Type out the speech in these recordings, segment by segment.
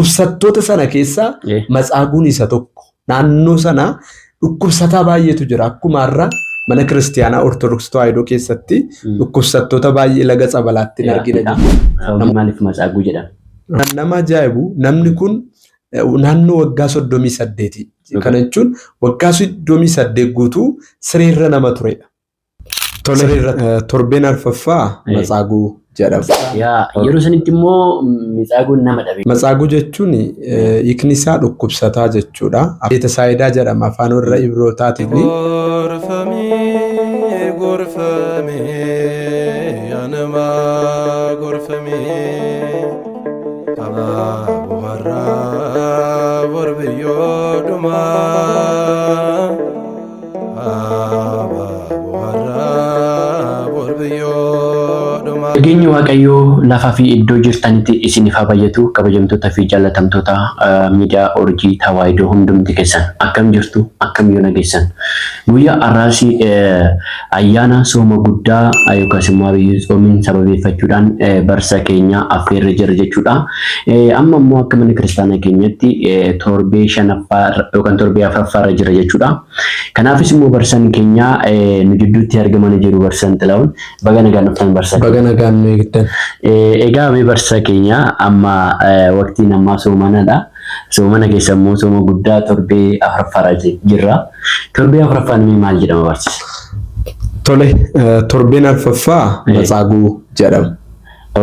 Dhukkubsattoota sana keessaa Matsaaguun isa tokko. Naannoo sana dhukkubsataa baay'eetu jira. Akkuma har'a mana kiristiyaanaa Ortodoksii Tawaahidoo keessatti dhukkubsattoota baay'ee laga tsabalaatti hin argina jechuudha. Sababii maaliif Matsaaguu jedhame? Kan nama ajaa'ibu namni kun naannoo waggaa 38. Kana jechuun waggaa 38 guutuu sireerra nama turedha. Tole, torbeen arfaffaa Matsaaguu jedhama. Yaa yeroo sanitti immoo Mitsaaguun nama dhabe. Matsaaguu jechuun hiikni isaa dhukkubsataa jechuudha. Beetasaayidaa jedhama afaan warra Ibrootaatiin. Gorfamee gorfamee yaa namaa gorfamee abaaboo har'aa bor biyyoo dhumaa. Nageenyi Waaqayyoo lafaa fi iddoo jirtanitti isiniif haa baay'atu kabajamtoota fi jaallatamtoota miidiyaa Urjii Tawaahidoo hundumti keessan akkam jirtu akkam yoo nageessan guyyaa har'aas ayyaana sooma guddaa yookaas immoo abiyyi tsoomiin sababeeffachuudhaan barsa keenya affeerre jira jechuudha. Amma immoo akka mana kiristaanaa keenyatti torbee shanaffaa yookaan torbee afuraffaa irra jira jechuudha. Kanaafis immoo barsiisaan keenya nu jidduutti argamanii jiru barsiisaan Xilahuun. Baga nagaan dhuftan barsiisaa Baga nagaan nu eegdan. Egaa mee barsiisaa keenya amma waqtiin ammaa soomanadha. Soomana keessa immoo sooma guddaa torbee afuraffaarra jirra. Torbee afuraffaan mee maal jedhama barsiisa? Tole, torbeen arfaffaa Matsaaguu jedhama.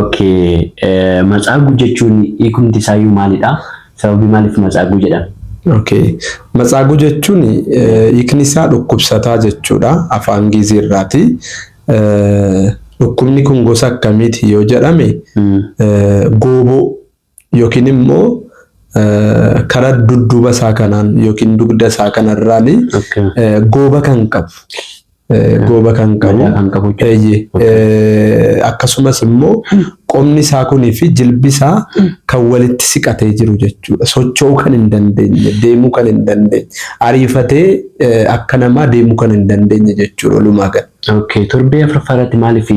Okay, Matsaaguu jechuun hiikumti isaayyuu maalidha? Sababii maaliif Matsaaguu jedhame? Okay. Matsaaguu jechuun hiikni isaa dhukkubsataa jechuudha. Afaan Giizii irraati. Dhukkubni kun gosa akkamiiti yoo jedhame gooboo yookiin immoo karaa dudduuba isaa kanaan yookiin dugda isaa kanarraan gooba kan qabu. Gooba kan qabu. Madaa kan qabu jechuudha. Eeyyee. Akkasumas immoo qomni isaa kunii fi jilbi isaa kan walitti siqatee jiru jechuudha. Socho'uu kan hin dandeenye, deemuu kan hin dandeenye, ariifatee akka namaa deemuu kan hin dandeenye jechuudha walumaa gala. Okay, torbee afuraffaa irratti maaliif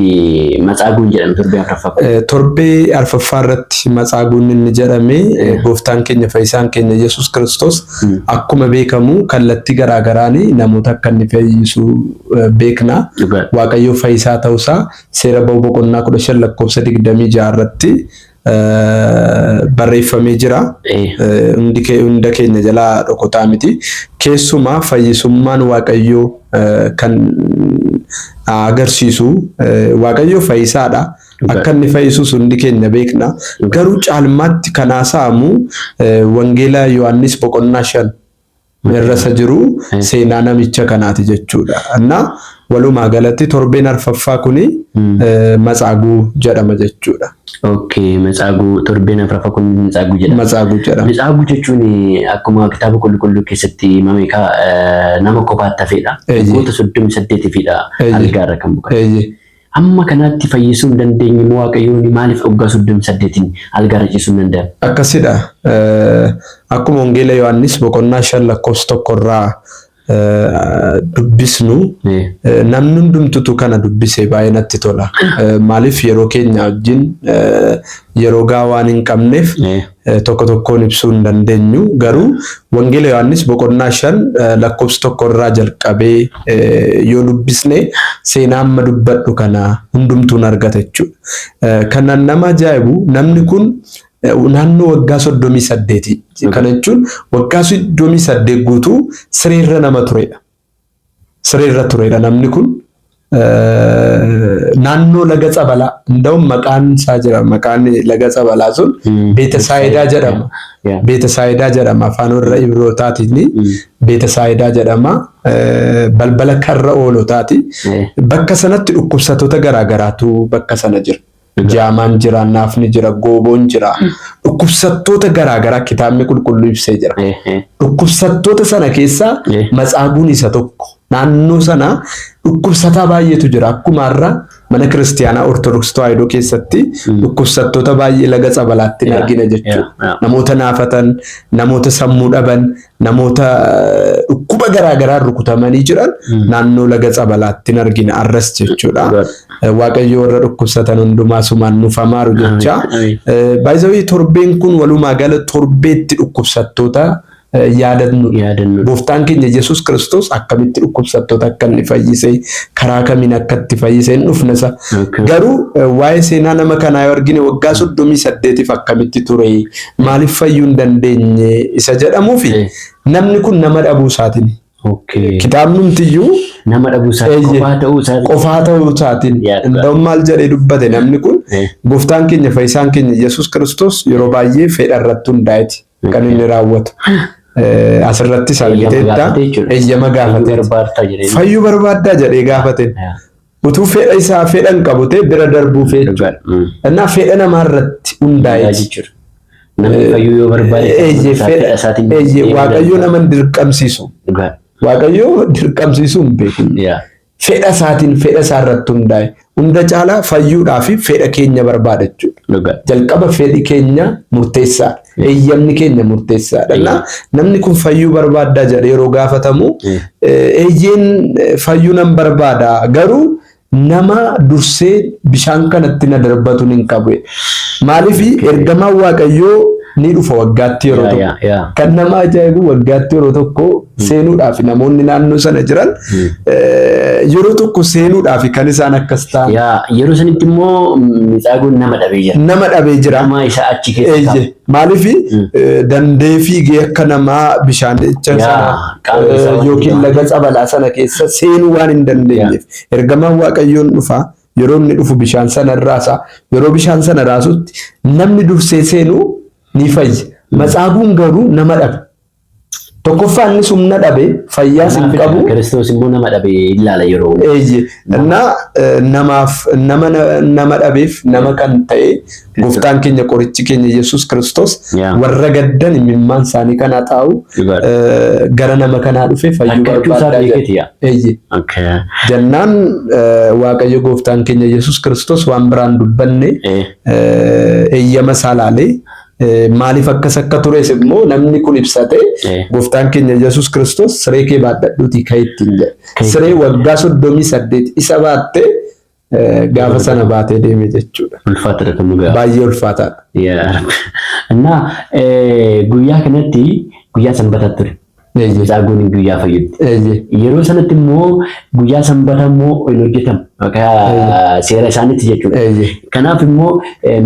Matsaaguun jedhame torbee afuraffaa kun? Torbee arfaffaa irratti Matsaaguun inni jedhame gooftaan keenya fayyisaan keenya Yesuus Kiristoos akkuma beekamu kallattii garaa garaan namoota akka inni fayyisu beekna. Waaqayyoo fayyisaa ta'uusaa seera ba'uu boqonnaa 15 lakkoofsa 26 irratti barreeffamee jira. Hundi hunda keenya jalaa dhokotaa miti. Keessumaa fayyisummaan Waaqayyoo kan agarsiisu Waaqayyo fayyisaadha. Akka inni fayyisus hundi keenya beekna. Garuu caalmaatti kan haasa'amu Wangeela Yohaannis boqonnaa 5 irra isa jiru seenaa namicha kanaati jechuudha. Anna walumaa galatti torbeen arfaffaa kuni Matsaaguu jedhama jechuudha. Okay, Matsaaguu torbeen arfaffaa kun Matsaaguu jedhama. Matsaaguu jedhama. Matsaaguu jechuun akkuma kitaaba qulqulluu keessatti himame kaa nama kophaatti hafeedha. Waggoota 38fidha algaarra kan boqote. Hamma kanaatti fayyisuu hin dandeenye immoo Waaqayyoon maaliif waggaa 38n algaarra ciisuu hin danda'ame? Akkasidha. Akkuma Wangeela Yohaannis boqonnaa 5 lakkoofsa 1 irraa dubbisnu namni hundumtutu kana dubbise baay'ee natti tola. Maaliif yeroo keenya wajjin yeroo gahaa waan hin qabneef tokko tokkoon ibsuu hin dandeenyu. Garuu Wangeela Yohaannis boqonnaa 5 lakkoofsa 1 irraa jalqabee yoo dubbisne seenaa amma dubbadhu kana hundumtuun argata jechuudha. Kan nama ajaa'ibu namni kun naannoo waggaa 38. Kana jechuun waggaa 38 guutuu sireerra nama turedha. Sireerra turedha namni kun. Naannoo laga tsabalaa nda'uun maqaan isaa jira maqaan laga tsabalaa sun Beetasaayidaa jedhama. Beetasaayidaa jedhama afaan warra Ibrootaatiin Beetasaayidaa jedhama. Balbala karra oolotaati. Bakka sanatti dhukkubsattoota garaagaraatu bakka sana jira. Jaamaan jira, naafni jira, gooboon jira. Dhukkubsattoota garaa garaa kitaabni qulqulluu ibsee jira. Dhukkubsattoota sana keessaa matsaaguun isa tokko. Naannoo sana dhukkubsataa baay'eetu jira. Akkuma har'a Mana kiristiyaanaa Ortodoksii Tawaahidoo keessatti dhukkubsattoota baay'ee laga tsabalaatti hin argina jechuudha. Namoota naafatan, namoota sammuu dhaban, namoota dhukkuba garaa garaan rukutamanii jiran naannoo laga tsabalaatti hin argina arras jechuudha. Waaqayyo warra dhukkubsatan hundumaa sumaan nuuf hamaaru jecha. Baay'ee torbeen kun walumaa gala torbeetti dhukkubsattoota yaadannudha. Yaadannudha. Gooftaan keenya Yesuus Kiristoos akkamitti dhukkubsattoota akka inni fayyise, karaa kamiin akka itti fayyise hin dhufne isa. Garuu waa'ee seenaa nama kanaa yoo argine waggaa 38f akkamitti ture, maaliif fayyuu hin dandeenye isa jedhamuufi namni kun nama dhabuu isaatiin. Kitaabnumtiyyuu Nama dhabuu isaatiin, qofaa ta'uu isaatiin. Qofaa ta'uu isaatiin. Inda'uun maal jedhee dubbate namni kun gooftaan keenya fayyisaan keenya Yesuus Kiristoos yeroo baay'ee fedha irratti hundaa'eeti kan inni raawwatu. Asirrattis argiteetta eeyyama gaafate. Fayyuu barbaaddaa jedhee gaafate. Utuu fedha isaa fedha hin qabu ta'e bira darbuu jechuudha. Innaa fedha namaa irratti hundaa'eeti. Namni fayyuu yoo barbaade fedha isaatiin. Waaqayyo nama hin dirqamsiisu. Waaqayyo dirqamsiisuu hin beeku. Fedha isaatiin fedha isaa irratti hundaa'e. Hunda caalaa fayyuudhaa fi fedha keenya barbaada jechuudha. Jalqaba fedhi keenya murteessaadha. Eeyyamni keenya murteessaadha. Namni kun fayyuu barbaaddaa jedhee yeroo gaafatamu eeyyeen fayyuu nan barbaada garuu nama dursee bishaan kanatti na darbatu hin qabu. Maaliif ergamaan Waaqayyoo ni dhufa waggaatti yeroo tokko. Kan nama ajaa'ibu waggaatti yeroo tokko seenuudhaaf namoonni naannoo sana jiran yeroo tokko seenuudhaaf kan isaan akkas ta'an. Yeroo sanitti immoo Mitsaaguun nama dhabee jira. Nama dhabee jira. Nama isa achi keessa taa'u. Maaliif dandee fiigee akka namaa bishaanicha sana yookiin laga tsabalaa sana keessa seenuu waan hin dandeenyeef ergamaan Waaqayyoon dhufa. Yeroo inni dhufu bishaan sana raasa. Yeroo bishaan sana raasutti namni dursee seenuu ni fayya. Matsaaguun garuu nama dhabe. Tokkoffaa innis humna dhabe, fayyaas hin qabu. Kiristoos immoo nama dhabe ilaala yeroo. Eeyyee. Innaa namaaf nama nama dhabeef nama kan ta'e gooftaan keenya qorichi keenya Yesuus Kiristoos warra gaddan imimmaan isaanii kan haxaa'u gara nama kanaa dhufe fayyuu barbaaddaa jedhe. Eeyyee. Jennaan Waaqayyo gooftaan keenya Yesuus Kiristoos waan biraan dubbanne eeyyama isaa laalee maaliif akkas akka tures immoo namni kun ibsate gooftaan keenya Yesuus Kiristoos siree kee baadhadhuutii ka'e ittiin jedhe. Siree waggaa 38 isa baattee gaafa sana baatee deeme jechuudha. Ulfaataadha kan dhugaa. Baay'ee ulfaataadha. Innaa guyyaa kanatti guyyaa sanbataa ture. Matsaaguun guyyaa fayyutti. Yeroo sanatti immoo guyyaa sanbataa immoo hin hojjetamu. Akka seera isaaniitti jechuudha. Kanaaf immoo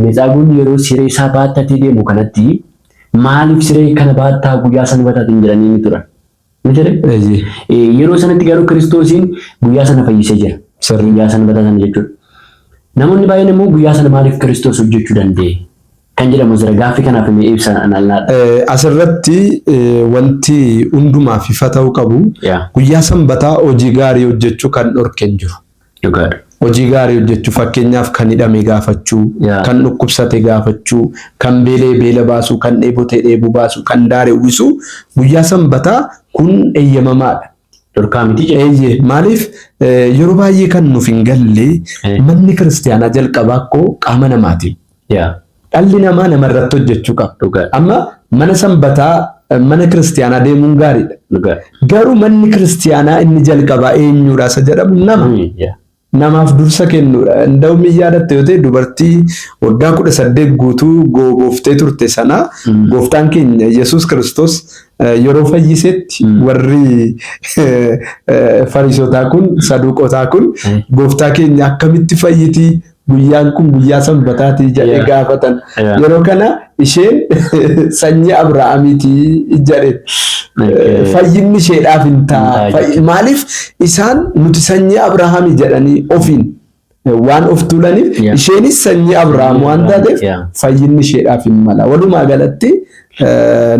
Matsaaguun yeroo siree isaa baattatee deemu kanatti maaliif siree kana baattaa guyyaa sanbataatiin jedhanii ni turan. Yeroo sanatti garuu Kiristoosiin guyyaa sana fayyisee jira. Guyyaa sanbataa sana jechuudha. Namoonni baay'een immoo guyyaa sana maaliif Kiristoos hojjechuu danda'e? Kan jedhamu jira. Gaaffii kanaaf mee ibsa laadha. Asirratti wanti hundumaaf ifa ta'uu qabu guyyaa sanbataa hojii gaarii hojjechuu kan dhorke hin jiru. Hojii gaarii hojjechuu fakkeenyaaf kan hidhame gaafachuu, kan dhukkubsate gaafachuu, kan beelee beela baasuu, kan dheebote dheebuu baasuu, kan daare uwwisuu guyyaa sanbataa kun eeyyamamaadha. Dhorkaa miti jechuudha. Eeyyee maaliif yeroo baay'ee kan nuuf hin galle manni kiristiyaanaa jalqabaa akkoo qaama namaati. Dhalli namaa namarratti hojjechuu qaba. Amma mana sanbataa mana kiristiyaanaa deemuun gaariidha. Garuu manni kiristiyaanaa inni jalqabaa eenyuudha isa jedhamu nama. Namaaf dursa kennuudha. Inda'u min yaadatte yoo ta'e dubartii waggaa 18 guutuu goobooftee turte sana gooftaan keenya Yesuus Kiristoos yeroo fayyisetti warri fariisotaa kun saduuqotaa kun gooftaa keenya akkamitti fayyitii guyyaan kun guyyaa sanbataatii jedhee gaafatan. Yeroo kana isheen sanyii Abrahaamiitii jedhe. Fayyinni isheedhaaf hin ta'a. Maaliif isaan nuti sanyii Abrahaamii jedhanii ofiin waan of tuulaniif isheenis sanyii Abrahaam waan taateef fayyinni isheedhaaf hin mala. Walumaa galatti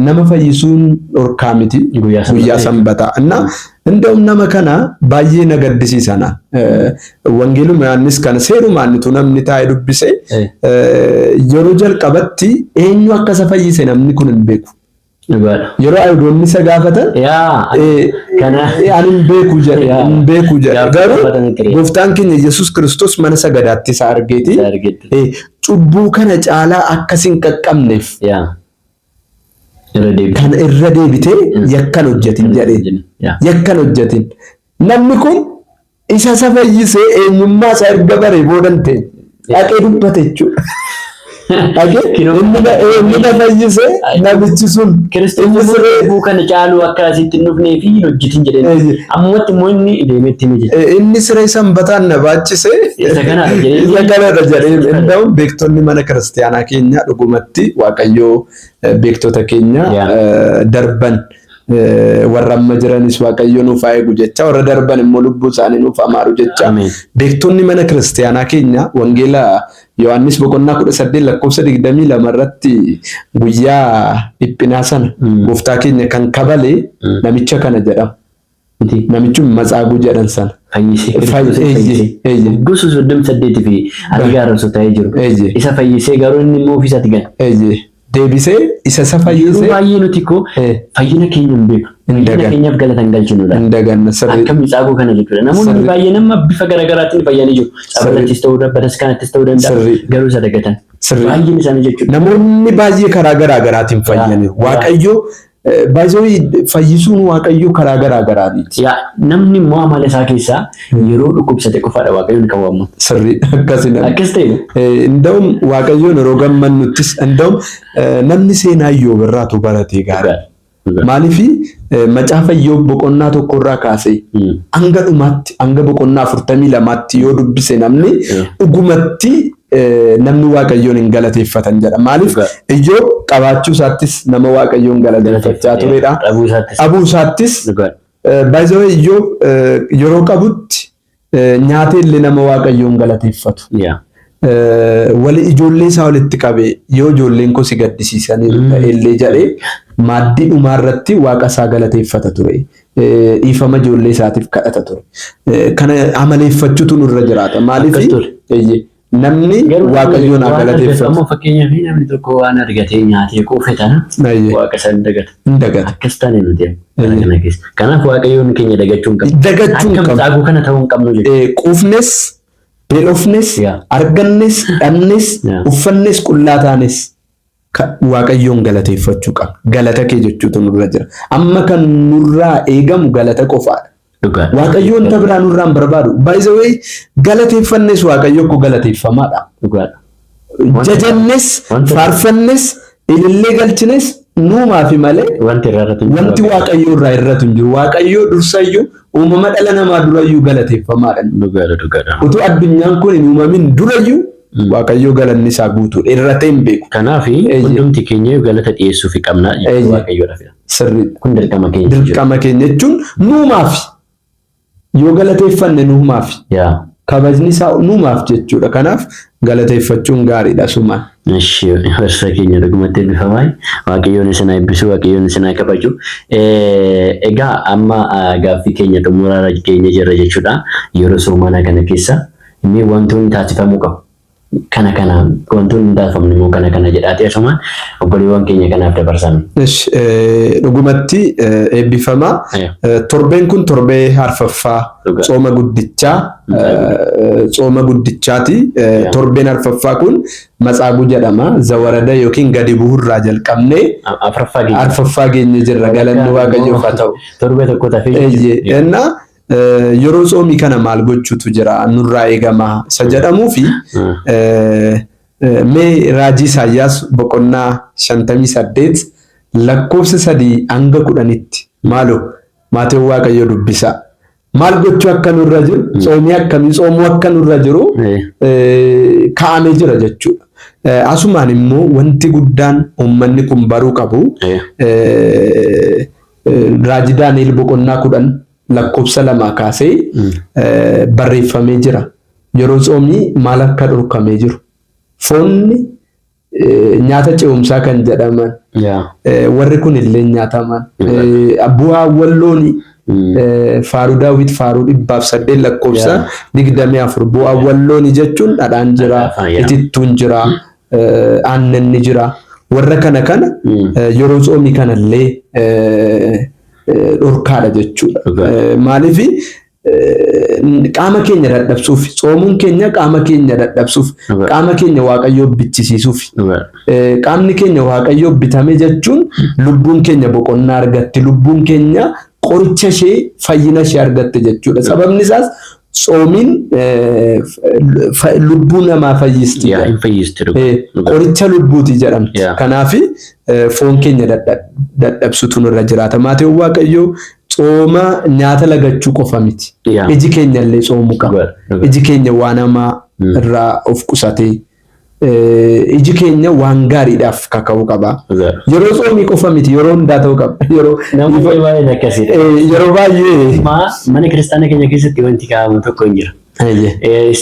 nama fayyisuun dhorkaa miti guyyaa sanbataa. Innaa inda'um nama kana baay'ee na gaddisiisana. Wangeeluma Yohaannis kana seerumaan utuu namni taa'ee dubbise yeroo jalqabatti eenyu akka isa fayyise namni kun hin beeku. Dhugaadha. Yeroo Ayihudoonni isa gaafatan Yaa kana ani hin beeku jedhe Yaa. hin beeku jedhe. Gaafa Garuu gaafatanii ture. gooftaan keenya Yesuus Kiristoos mana sagadaatti isa argeeti. Isa argeetti. Cubbuu kana caalaa akkas hin qaqqabneef Yaa. Irra deebi. kana irra deebitee yakkan hojjetin jedheen. Yaa. Yakkan hojjetin. Namni kun isa isa fayyisee eenyummaa isaa erga baree boodan ta'e dhaqee dubbate jechuudha. Dhaqee inni na fayyisee namichi sun Kiristoos inni immoo siree cubbuu kana caalu akka asitti hin dhufnee fi hin hojjetin jedheen. Eeyye. Ammumatti immoo inni deemee itti hime jechuudha. Inni siree sanbataan na baachise Isa kanadha jedhee. isa kanadha jedhee danda'u beektonni mana kiristaanaa keenya dhugumatti Waaqayyoo beektota keenya Yaa. Darban warra amma jiranis Waaqayyo nuuf haa eegu jecha warra darban immoo lubbuu isaanii nuuf haa maaru jecha Ameen. beektonni mana kiristaanaa keenya wangeela Yohaannis boqonnaa 18 lakkoofsa 22 irratti guyyaa dhiphinaa sana gooftaa keenya kan kabale namicha kana jedhama. Miti. Namichi matsaaguu jedhan sana. Fayyisee. Kiristoos fayyisee. Eeyye. Gosa 38 fi argaa osoo ta'ee jiru. Eeyye. Isa fayyisee garuu inni immoo ofiisaatti gala. Eeyye. Deebisee isa Yeroo fayyisee baay'ee nuti koo fayyina keenya hin beeku. Hin Fayyina dagan. keenyaaf galata hin galchinudha. Hin daganna sirrii. Akka miidhaguu kana jechuudha. Namoonni baay'een amma bifa garaagaraatiin fayyanii jiru. Sabalattis ta'uu danda'a, bataskaanattis ta'uu danda'a. Garuu isa dagatan. Baay'een isaanii jechuudha. Namoonni baay'ee karaa garaagaraatiin fayyaniiru. Waaqayyo baay'ee fayyisuun Waaqayyo karaa garaagaraatiiti. Yaa namni immoo amala isaa keessaa yeroo dhukkubsate qofaadha Waaqayyoon kan waammu. Sirrii akkasi namni. Akkas ta'e. Inda'uun Waaqayyoon yeroo gammannuttis inda'uun namni seenaa Iyyoob irraatu baratee gaarii. Maaliif macaafa Iyyoob boqonnaa tokkorraa kaasee hanga dhumaatti hanga boqonnaa 42tti yoo dubbise namni dhugumatti namni Waaqayyoon hin galateeffatan jedha. Maaliif Iyyoob qabaachuu isaattis nama Waaqayyoon galateeffachaa turedha. Dhabuu isaattis. Dhabuu isaattis. Baay'ee Iyyoob yeroo qabutti nyaatee illee nama Waaqayyoon galateeffatu. Wali ijoollee isaa walitti qabee yoo ijoolleen koo si gaddisiisanii illee jedhee maaddii dhumaa irratti waaqa isaa galateeffata ture. Dhiifama ijoollee isaatiif kadhata ture. Kana amaleeffachuutu nurra jiraata. Maaliif namni Waaqayyoon haa galateeffatu. Amma fakkeenyaaf namni tokko waan argatee nyaatee quufe tana waaqa isaa hin dagata. Hin dagata. Akkas taane nuti kana keessa. Kanaaf Waaqayyoon keenya dagachuu hin qabnu. Dagachuu hin Akka qabnu. miidhaguu kana ta'uu hin qabnu jechuudha. Quufnes, beelofnes, argannes, dhabnes, uffannes, qullaa taanes Waaqayyoon galateeffachuu qabna. Galata kee jechuutu nurra jira. Amma kan nurraa eegamu galata qofaadha. Waaqayyoon wanta biraa nurraa hin barbaadu. By the way, galateeffannes Waaqayyo koo galateeffamaadha. Jajannes, faarfannes, ilillee galchines nuumaafi malee Wanti irraa irratti hin wanti jiru. Waaqayyo irraa irratu hin jiru. Waaqayyo dursayyuu uumama dhala namaa durayyuu galateeffamaadha. Dhugaadha dhugaadha. Utuu addunyaan kun hin uumamin durayyuu Waaqayyo galanni isaa guutuudha. Irratee hin beeku. Kanaaf hundumti keenya galata dhiyeessuufi qabna jechuudha Waaqayyoodhaaf. Sirrii. Kun dirqama keenya jechuudha. Dirqama keenya jechuun nuumaafi. Yoo galateeffanne nuumaafi. Kabajni isaa nuumaaf jechuudha. Kanaaf galateeffachuun gaariidha sumaan. Eshi barsiisaa keenya dhugumatti eebbifamaa. Waaqayyoon isin haa eebbisu, Waaqayyoon isin haa kabaju. Egaa amma gaaffii keenya xumuraarra geenye jirra jechuudha. Yeroo soomanaa kana keessa mee wantoonni taasifamuu qabu. Kana kana wantoonni hin taasifamne immoo kana kana jedhaatee asumaan obboleewwan keenya kanaaf dabarsame. Esh, dhugumatti eebbifamaa. Torbeen kun torbee arfaffaa tsooma guddichaa tsooma guddichaati. Torbeen arfaffaa kun matsaaguu jedhama. Zawarada yookiin gadi bu'uurraa jalqabnee Afraffaa geenye. Arfaffaa geenye jirra. Galanni Waaqayyoof haa ta'u. Torbee tokko tafee. Eeyyee. Innaa yeroo tsoomii kana maal gochuutu jira nurraa eegama isa jedhamuu fi mee raajii Isaayyaas boqonnaa 58 lakkoofsa 3 hanga 10tti maaloo maatiin Waaqayyoo dubbisaa. Maal gochuu akka nurra jiru, tsoomii akkamii tsoomuu akka nurra jiru kaa'amee jira jechuudha. Asumaan immoo wanti guddaan uummanni kun baruu qabu raajii Daani'el boqonnaa 10 lakkoofsa 2 kaasee barreeffamee jira. Yeroo tsoomii maal akka dhorkamee jiru. Foonni nyaata ce'umsaa kan jedhaman warri kun illee nyaataman bu'aawwan loonii faaruu Daawit faaruu 108 lakkoofsa 24 bu'aawwan loonii jechuun dhadhaan jira, itittuun jira, aannanni jira. Warra kana kana yeroo tsoomii kanallee dhorkaadha jechuudha. Maaliif qaama keenya dadhabsuuf, tsoomuun keenya qaama keenya dadhabsuuf, qaama keenya Waaqayyoo bichisiisuuf. Qaamni keenya Waaqayyoo bitame jechuun lubbuun keenya boqonnaa argatti, lubbuun keenya qoricha ishee, fayyina ishee argatte jechuudha. Sababni isaas tsoomiin lubbuu namaa fayyisti. Yaa, hin fayyisti dhugaa. Qoricha lubbuuti jedhamti. Kanaaf foon keenya dadhabsutu nurra jiraata. Maatiin Waaqayyoo, tsooma nyaata lagachuu qofa miti. Iji keenya illee tsoomuu qaba. Dhugaa, dhugaa. Iji keenya waan hamaa irraa of qusatee, iji keenya waan gaariidhaaf kaka'uu qaba. Yeroo tsoomii qofa miti, yeroo hundaa ta'uu qaba. Yeroo Namoonni baay'een akkasiidha. Yeroo baay'ee Mana kiristaanaa keenya keessatti wanti kaa'amu tokko hin jira.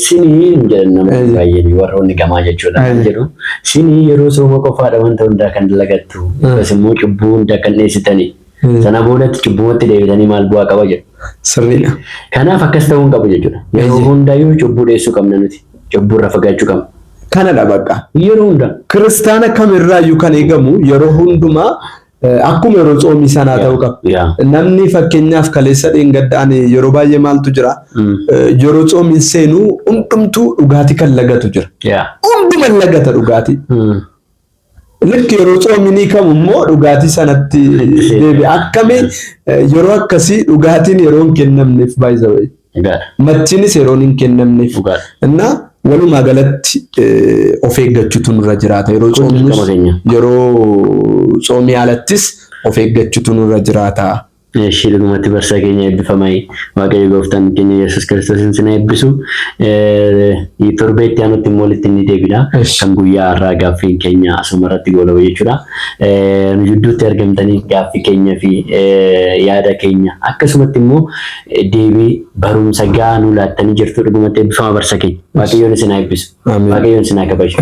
Sinii jedhan namoonni baay'een, warroonni gamaa jechuudha. Jedhu sinii yeroo sooma qofaadha wanta hundaa kan dalagattu. Akkas immoo cubbuu hundaa kan dheessitanii. Sana boodatti cubbuutti deebitanii maal bu'aa qaba jedhu. Sirriidha. Kanaaf akkas ta'uu hin qabu jechuudha. Yeroo hundayyuu cubbuu dheessuu qabna nuti. Cubbuu irraa fagaachuu qabna. Kanadha bakka. Yeroo hundaa. Kiristaana kamirraayyuu kan eegamu yeroo hundumaa akkuma yeroo tsoomii sanaa ta'uu qaba. Namni fakkeenyaaf kaleessa dheengaddaan yeroo baay'ee maaltu jira? Yeroo tsoomiin seenuu hundumtuu dhugaatii kan lagatu jira. Hunduma lagata dhugaatii. Likki yeroo tsoomiin hiikamu immoo dhugaatii sanatti deebi'a. Akkamii yeroo akkasii dhugaatiin yeroo hin kennamneef, by the way. Machiinis yeroo hin kennamneef. Innaa walumaa galatti of eeggachuutu nurra jiraata. Yeroo Kun dirqama tsoomnus keenya. yeroo tsoomii alattis of eeggachuutu nurra jiraata. Ishii dhugumatti barsiisaa keenya, eebbifamai. Waaqayyo gooftaan keenya Yesuus Kiristoos isin eebbisu. Torbee itti aanutti immoo walitti ni deebina. Kan guyyaa har'aa gaaffiin keenya asuma irratti goolaba jechuudha. Nu jidduutti argamtanii gaaffii keenya fi yaada keenya akkasumatti immoo deebii barumsa gahaa nu laattanii jirtu, dhugumatti eebbifama barsiisaa keenya. Waaqayyoon isin haa eebbisu. Amiin. Waaqayyoon isin haa kabaju.